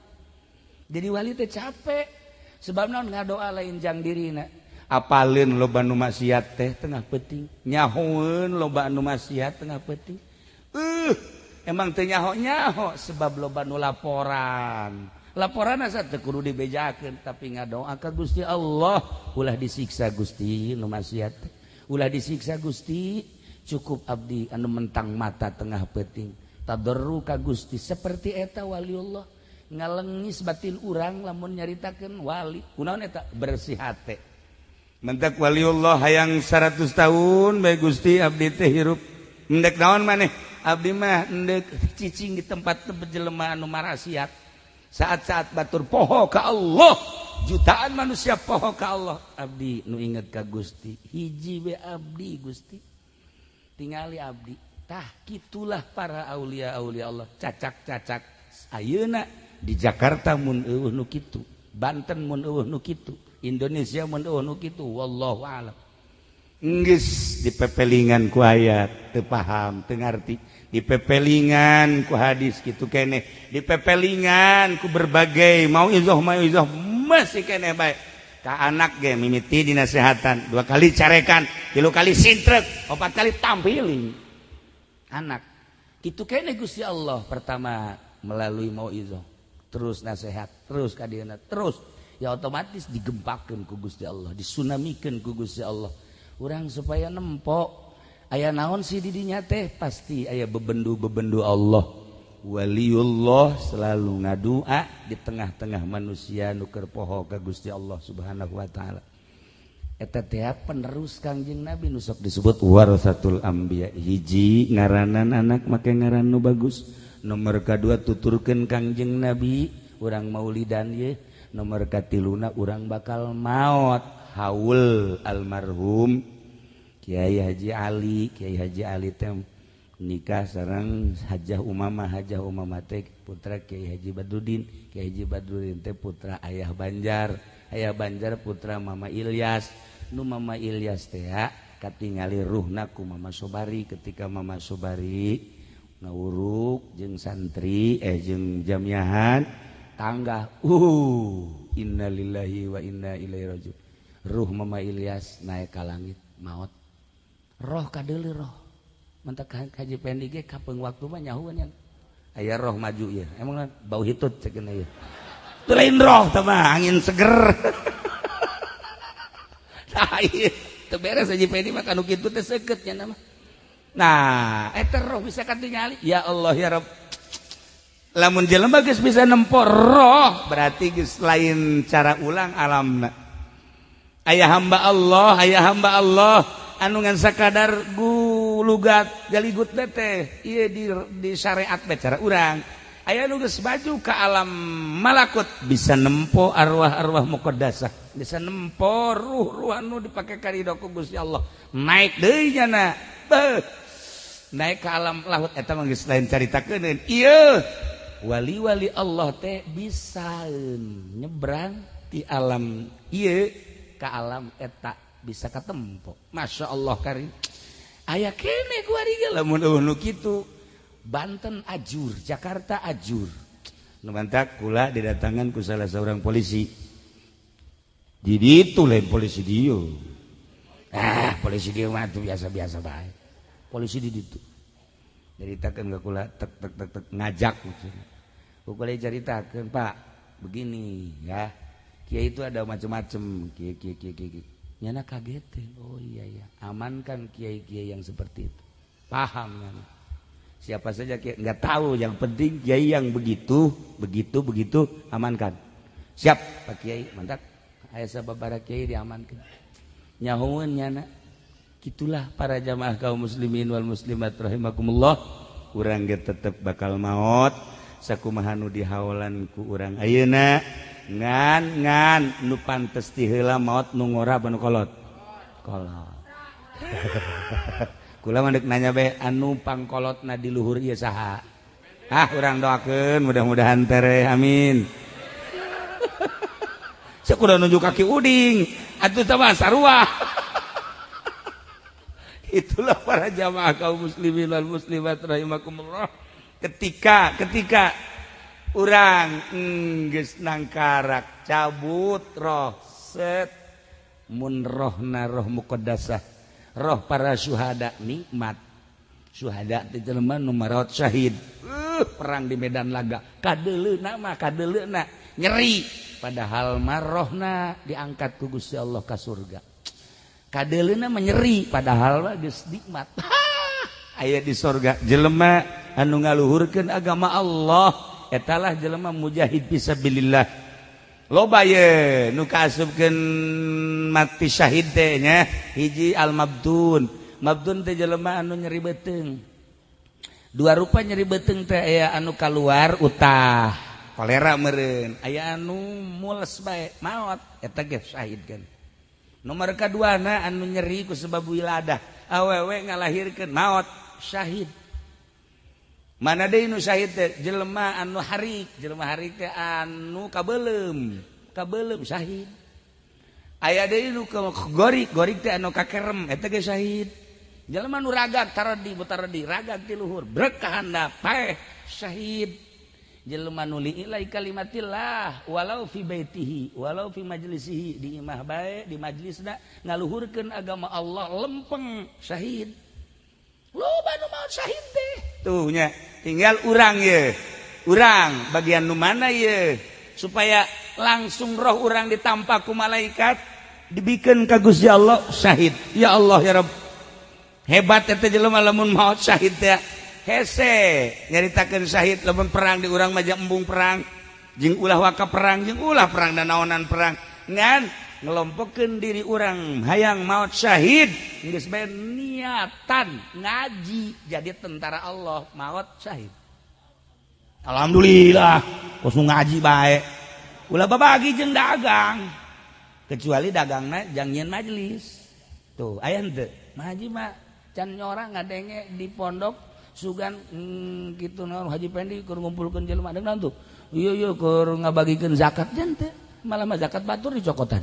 Jadi wali teh capek sebab naon ngadoa lain jang dirina apaleun loba nu maksiat teh tengah peuting nyahoeun loba nu maksiat tengah peuting emang teu nyaho-nyaho sebab loba nu laporan. Laporan asa teu kudu dibejakeun tapi ngadoa ka Gusti Allah ulah disiksa Gusti nu maksiat ulah disiksa Gusti cukup abdi anu mentang mata tengah peuting tadarru ka Gusti seperti eta waliullah ngalengis batin urang lamun nyaritakeun wali kunaon eta bersih hate mentak waliullah hayang 100 tahun bae Gusti abdi teh hirup endek naon maneh abdi mah endek cicing di tempat jelema anu marasiat saat-saat batur poho ka Allah jutaan manusia poho ka Allah abdi nu inget ka Gusti hiji we abdi Gusti tingali abdi tah kitulah para aulia aulia Allah cacak-cacak ayeuna di Jakarta mun eueuh nu kitu Banten mun eueuh nu kitu Indonesia mun eueuh nu kitu wallahu alam geus dipepelingan ku ayat teu paham teu ngarti dipepelingan ku hadis kitu keneh dipepelingan ku berbagai mauizah mauizah masih keneh bae ka anak ge mimiti dinasehatan 2 kali carekan 3 kali sintrek 4 kali tampiling anak kitu keneh Gusti Allah pertama melalui mauizah terus nasehat terus ka dieuna terus ya otomatis digempakeun ku Gusti Allah disunamikeun ku Gusti Allah urang supaya nempok aya naon sih didinya teh pasti aya bebendu-bebendu Allah waliullah selalu ngadua di tengah-tengah manusia nu keur poho ka Gusti Allah Subhanahu wa taala eta teh penerus Kangjeng Nabi nu sok disebut warasatul anbiya hiji ngaranan anak make ngaran nu bagus nomor kadua tuturkeun Kangjeng Nabi urang maulidan ye nomor katiluna urang bakal maot haul almarhum Kiai Haji Ali. Kiai Haji Ali teh nikah sareng Hajah Umamah. Hajah Umamah teh putra Kiai Haji Badrudin. Kiai Haji Badrudin teh putra Ayah Banjar. Ayah Banjar putra Mama Ilyas. Nu Mama Ilyas teh katingali ruhna ku Mama Sobari ketika Mama Sobari ngawuruk jeung santri jeung jamiahan tanggah Innalillahi wa inna ilaihi rajiun. Ruh Mama Ilyas naik ka langit, maot. Roh kadeuleu roh. Mantak Haji Pendi ge kapeung waktu mah nyahueun yang aya roh maju ya. Emang bau hitut cekeun ieu. Teu lain roh teh mah angin seger. Nah, ieu teu beres Haji Pendi mah kanu kitu teh seukeut nya mah. Nah, eta roh bisa katingali. Ya Allah ya Rabb. Lamun jelema geus bisa nempo roh, berarti geus lain cara ulang alamna. Aya hamba Allah, aya hamba Allah anu ngan sakadar gulugat galigut teh ieu di syariat teh cara urang. Aya nu geus maju ka alam malakut bisa nempo arwah-arwah muqaddasah, bisa nempo ruh-ruh anu dipake karido ku Gusti Allah. Naik deui nyana. Beuh. Naik ke alam lahut eta mah geus lain caritakeun. Ieu wali-wali Allah teh bisa nyebrang di alam ieu ke alam eta bisa katempo. Masya Allah karim. Aya kene kuari ge lamun eueuh nu kitu. Banten ajur, Jakarta ajur. Nu mantak kula didatangan ku salah seorang polisi. Jadi itu lain polisi dieu. Ah, polisi dieu mah tuh biasa-biasa bae. Polisi di ditu. Nyaritakeun ka kula tek tek tek tek ngajak maksudnya. Ku kula caritakeun, Pak, begini ya. Kiai itu ada macam-macam, kiai kiai kiai kiai. Nyana kagetin. Oh iya ya, amankan kiai-kiai yang seperti itu. Paham nyana. Siapa saja kiai nggak tahu, yang penting kiai yang begitu, begitu, begitu amankan. Siap, Pak Kiai, mantap. Aya sababaraha kiai diamankan. Nyahoeun nyana. Gitulah para jamaah kaum muslimin wal muslimat rahimakumullah. Urang ge tetep bakal maot sakumaha nu dihaolan ku urang ayeuna. Ngan ngan nu pantes ti heula maot nu ngora apa nu kolot? Kolot. Kula mah deuk nanya bae anu pangkolotna di luhur ieu saha? Ah, urang doakeun mudah-mudahan tereh, amin. Sakuda nunjuk kaki uding, atuh teh mah sarua. Itulah para jamaah kaum muslimin wal muslimat rahimakumullah. Ketika ketika urang geus nangkarak cabut roh set mun rohna roh muqaddasah, roh para syuhada nikmat. Syuhada teh jelema nu maraot syahid. Perang di medan laga kadeuleuna mah kadeuleuna nyeri, padahal mah rohna diangkat ku Gusti Allah ka surga. Kadeuleuna mah nyeri padahal mah geus nikmat. Aya di surga jelema anu ngaluhurkeun agama Allah, etalah jelema mujahid fisabilillah. Loba ye nu kaasupkeun mati syahid teh nya. Hiji al mabdun. Mabdun teh jelema anu nyeri beuteung. Dua rupa nyeri beuteung teh, aya anu kaluar utah kolera meureun, aya anu mules bae maot, eta ge syahid kan. Nomor kaduana anu nyeri ku sebab wiladah, awewe ngalahirkeun maot syahid. Mana deui nu syahid teh? Jelema anu harik. Jelema harik teh anu kabeuleum, kabeuleum syahid. Aya deui nu gorik, gorik teh anu kakerem, eta ge syahid. Jelema nu ragag taradi mutaradi ragag ti luhur brek ka handap paeh syahid. Jelema nu li'ilai kalimatillah walau fi baitihi walau fi majlisihi, di imah bae di majlisna ngaluhurkeun agama Allah lempeng syahid. Loba nu maot syahid teh tuh nya. Tinggal urang ye, urang bagian nu mana ye supaya langsung roh urang ditampa ku malaikat dibikeun ka Gusti Allah syahid. Ya Allah ya Rabb, hebat eta jelema lamun maot syahid teh. Hese nyaritakeun syahid lamun perang di urang mah embung perang jeung ulah waka perang jeung ulah perang dan naonan perang, ngan ngelompokeun diri urang hayang maot syahid geus bae niatan ngaji jadi tentara Allah maot syahid. Alhamdulillah kos nu ngaji bae ulah babagi jeung dagang, kecuali dagangna jang nyieun majelis tuh aya henteu. Haji mah can nyora ngadenge di pondok sugan gitu naon Haji Pendi keur ngumpulkeun jelema deung tuh iya iya keur ngabagikeun zakat jan teh malah mah zakat batur dicokotan.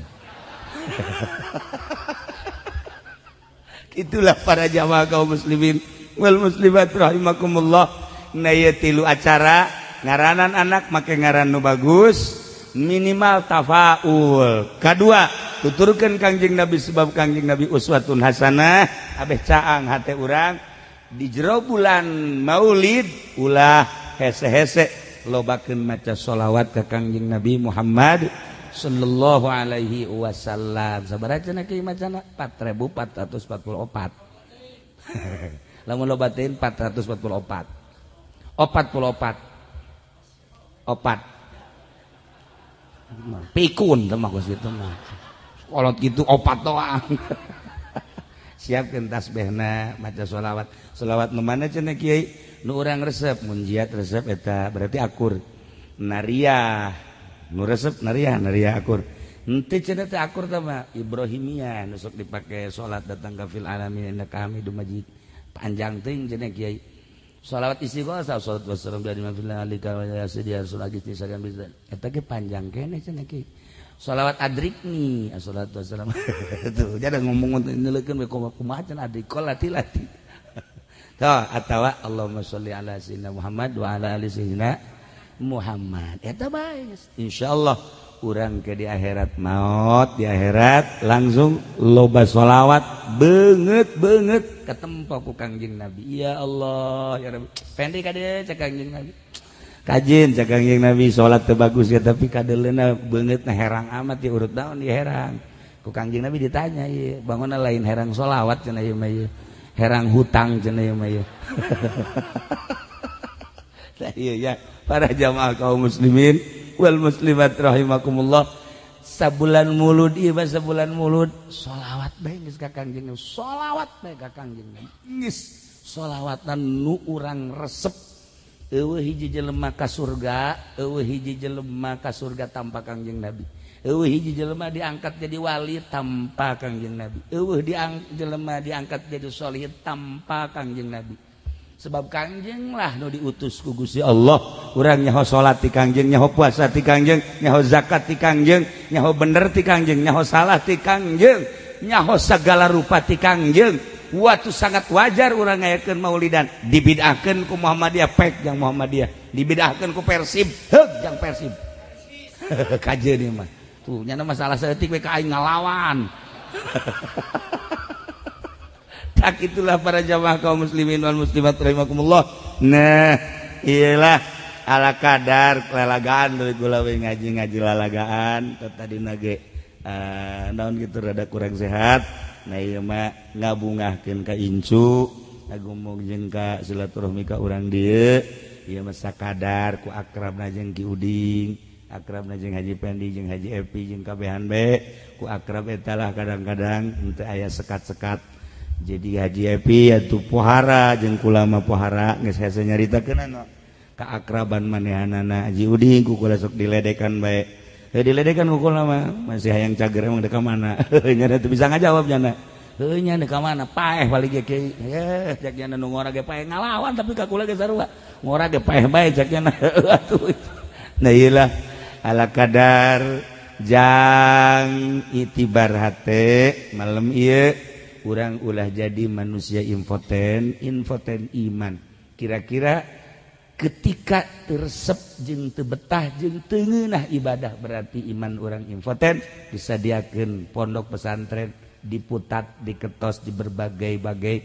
Itulah para jamaah kaum muslimin wal muslimat rahimakumullah. Nah ieu tilu acara ngaranan anak make ngaran nu bagus, Minimal tafaul. Kedua, tuturkeun Kangjeng Nabi, sebab Kangjeng Nabi uswatun hasanah. Abeh caang hate urang di jero bulan Maulid, ulah hese-hese, lobakeun maca sholawat ka Kangjeng Nabi Muhammad sallallahu alaihi wasallam. Sabaraha cenah kieu macana? 4444. Lamun lobatin 444, 44 opat pikun teh mah gitu mah, kolot gitu opat doang. Siapkeun tasbihna, maca sholawat. Sholawat nu mana cenah, Kiai, nu urang resep? Munjiat resep, eta berarti akur. Nariah nu resep, nariah, nariah akur. Henteu cenah teh akur teh mah Ibrahimiyah nu sok dipake salat datang ka fil alamin innaka Hamidum Majid, panjang teuing cenah, Kiai. Sholawat istighosah, salat wassalam bi alika wa ya sayyidi rasul agis sagan bisa, eta ge panjang keneh cenah, Kiai. Sholawat adrikni, assalatu wassalam, tuh jadi ngomong nyeleukeun we kumaha cenah adrikol lati-lati tuh, atawa Allahumma sholli ala sayyidina Muhammad wa ala ali sayyidina Muhammad, eta bae. Insyaallah urang ke di akhirat, maut di akhirat, langsung loba sholawat beungeut beungeut ketempo ku Kangjeng Nabi. Ya Allah, ya Rabbi, pendi ka dieu cek Kangjeng Nabi, kajin cek Kangjeng Nabi, salat teu bagus ya, tapi kadeleuna beungeut na herang amat di urut daun di herang ku Kangjeng Nabi. Ditanya ieu bangunna lain herang sholawat cenah, ieu mah ieu herang hutang cenah ieu mah ieu. Nah, iya ya, para jamaah kaum muslimin wal muslimat rahimakumullah, sabulan Mulud ieu mah, sabulan Mulud sholawat bae geus ka Kangjeng, sholawat bae ka Kangjeng, geus sholawatan nu urang resep. Eueuh hiji jelema ka surga, eueuh hiji jelema ka surga tanpa Kangjeng Nabi. Eueuh hiji jelema diangkat jadi wali tanpa Kangjeng Nabi. Eueuh jelema diangkat jadi sholih tanpa Kangjeng Nabi. Sebab Kangjeng lah nu diutus ku Gusti Allah. Urang nyaho salat ti Kangjeng, nyaho puasa ti Kangjeng, nyaho zakat ti Kangjeng, nyaho bener ti Kangjeng, nyaho salah ti Kangjeng, nyaho segala rupa ti Kangjeng. Waktu sangat wajar urang ngayakeun maulidan. Dibid'ahkeun ku Muhammadiyah, pek jang Muhammadiyah. Dibid'ahkeun ku Persib, heug jang Persib. Kajeun ieu mah tuh nyana masalah saeutik we ka aing ngalawan. Tak itulah, para jamaah kaum muslimin wal muslimat rahimakumullah. Nah, iyalah, ala kadar lalagaan dari kula we, ngaji-ngaji lalagaan. Tadi nage naon gitu, rada kurang sehat. Nah, ieu mah ngabungahkeun ka incu, ngagumung jeung ka silaturahmi ka urang dieu. Ieu mah sakadar ku akrabna jeung Ki Uding, akrabna jeung Haji Pendi, jeung Haji Epi, jeung kabehan be ku akrab eta lah. Kadang-kadang henteu aya sekat-sekat. Jadi Haji Epi atuh pohara jeung kulama pohara, geus hese nyaritakeun keakraban manehanana. Haji Uding ku kula sok diledekan bae. Heuh, diledekan ku kula mah masih hayang cager, emang dek ka mana nya, teu bisa ngajawab nyana. Heuh nya, dek ka mana, paeh balik ge kieu ye, cek nyana. Nu ngora ge paeh ngalawan, tapi ka kula ge sarua, ngora ge paeh bae cek nyana atuh. Nah, iyalah, ala kadar jang itibar hate malam ieu, urang ulah jadi manusia impoten, impoten iman. Kira-kira ketika teresep jeung teu betah jeung teu ngeunah ibadah, berarti iman urang impoten. Disadiakeun pondok pesantren, diputat, diketos di berbagai-bagai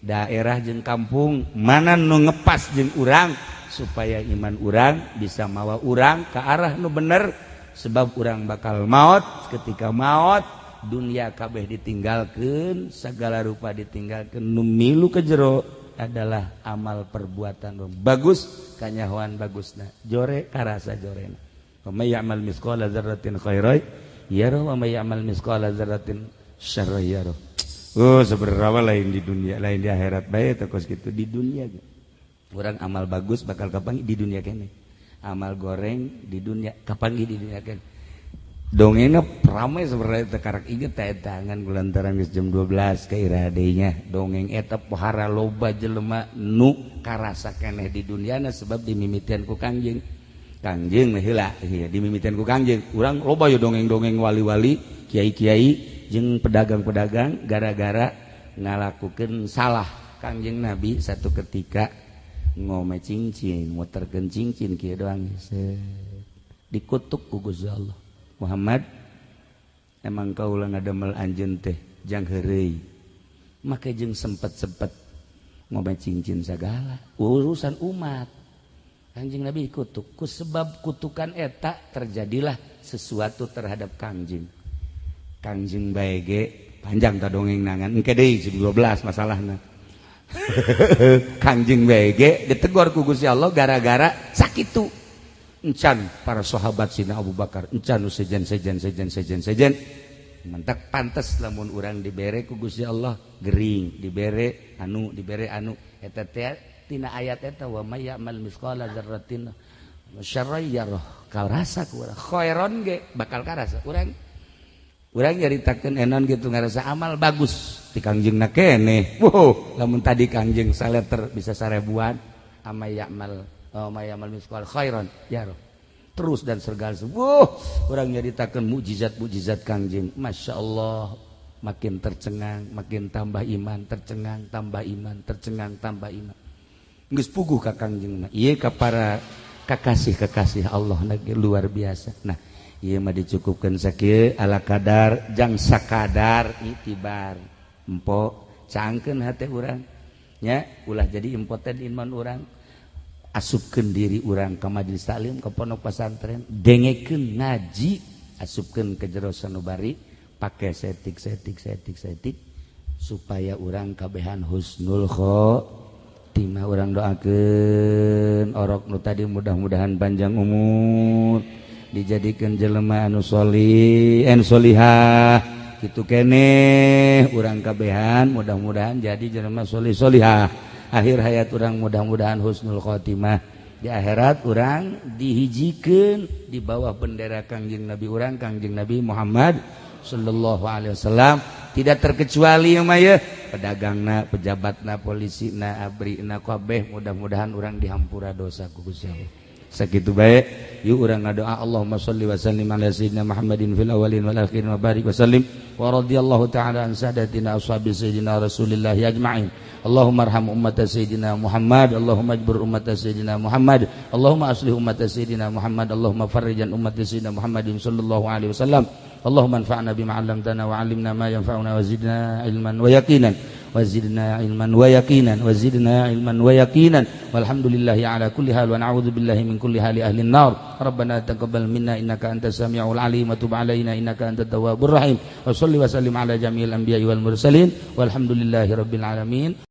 daerah jeung kampung, mana nu ngepas jeung urang supaya iman urang bisa mawa urang ke arah nu bener. Sebab urang bakal maut. Ketika maut, dunia kabeh ditinggalkan, segala rupa ditinggalkan, nu milu ke jero adalah amal perbuatan. Bagus kanyahoan bagusna, jore karasa jorena. Wa may ya'mal mithqala dzarratin khairan yarah wa may ya'mal mithqala dzarratin syarran yarah. Oh, seberapa lain di dunia, lain di akhirat bae teh kos kitu. Di dunia urang amal bagus bakal kapanggih di dunia kene, amal goreng di dunia kapanggih di dunia kene. Dongengnya ramai sebenarnya teh, karak inget teh tangan kulantaran geus jam 12 ke iradenya. Dongeng eta pohara loba jelema nu karasa keneh di duniana sebab dimimitian ku Kangjeng. Kangjeng mah heula ieu dimimitian ku Kangjeng. Urang loba yo dongeng-dongeng wali-wali, kiai-kiai jeung pedagang-pedagang gara-gara ngalakukeun salah. Kangjeng Nabi satu ketika ngome cincin, muterkeun cincin kieu doang. Set. Dikutuk ku Gusti Allah. Muhammad, emang kaula ngadamel anjeun teh jang heureuy, make jeung sempet-sempet ngombe cincin segala urusan umat. Kanjeng Nabi kutuk. Ku sebab kutukan eta terjadilah sesuatu terhadap Kangjeng. Kangjeng bae ge panjang ta dongeng nangan engke deui 12 masalahna. Kangjeng bae ge ditegor ku Gusti Allah gara-gara sakitu. Encan para sahabat Sina Abu Bakar, encan nu sejen sejen sejen sejen sejen. Mentak pantes lamun urang dibere ku Gusti Allah gering, dibere anu, dibere anu eta teh tina ayat eta wa may ya'mal mithqala dzarratin syarran yarah. Karasa ku urang khairon ge bakal karasa. Urang urang nyaritakeun enon gitu ngarasa amal bagus di Kangjengna keneh. Wow, lamun tadi Kangjeng saleter bisa sarebuan ama ya'mal, oh, may ya'mal mithqala khairon yarah. Terus dan segala, wuh, urang nyaritakeun mukjizat-mukjizat Kangjeng, Masya Allah, makin tercengang, makin tambah iman, tercengang, tambah iman, tercengang, tambah iman. Geus puguh ka Kangjeng. Ieu ka para kakasih-kekasih Allah lagi luar biasa. Nah, ieu mah dicukupkeun sakieu ala kadar jang sakadar itibar. Empo cangkeun hate urang nya, ulah jadi impoten iman urang. Asupkeun diri urang ka majelis taklim, ka pondok pesantren, dengekeun ngaji, asupkeun ke jero sanubari, pake setik setik setik setik supaya urang kabehan husnul khotimah. Urang doakeun orok nu tadi mudah-mudahan panjang umur, dijadikan jelema anu solih anu solihah kitu keneh. Urang kabehan mudah-mudahan jadi jelema solih solihah. Akhir hayat urang mudah-mudahan husnul khotimah. Di akhirat urang dihijikeun di bawah bendera Kangjeng Nabi urang, Kangjeng Nabi Muhammad sallallahu alaihi wasallam. Tidak terkecuali mah ye pedagangna, pejabatna, polisina, abrina, kabeh mudah-mudahan urang dihampura dosa ku Gusti Allah. Sakitu bae, yuk urang ngadoa. Allahumma sholli wa sallim ala sayyidina Muhammadin fil awwalin wal akhirin wa barik wa sallim wa radhiyallahu ta'ala an sadatina ashabi sayyidina Rasulillah ajma'in. Allahumma arham ummat sayyidina Muhammad, Allahumma ajbur ummat sayyidina Muhammad, Allahumma aslih ummat sayyidina Muhammad, Allahumma farrijan ummat sayyidina Muhammadin sallallahu alaihi wasallam. Allahumma anfa'na bima 'allamtana wa 'allimna ma yanfa'una wa zidna ilman wa yaqinan, wa zidna ilman wa yaqinan, wa zidna ilman wa yaqinan. Walhamdulillahi ala kulli hal wa na'udzu billahi min kulli hali ahli an-nar. Rabbana taqabbal minna innaka antas samiul alim wa tub alaina innaka antat tawwabur rahim. Wa shalli wa sallim ala jami'il anbiya'i wal mursalin, walhamdulillahi rabbil alamin.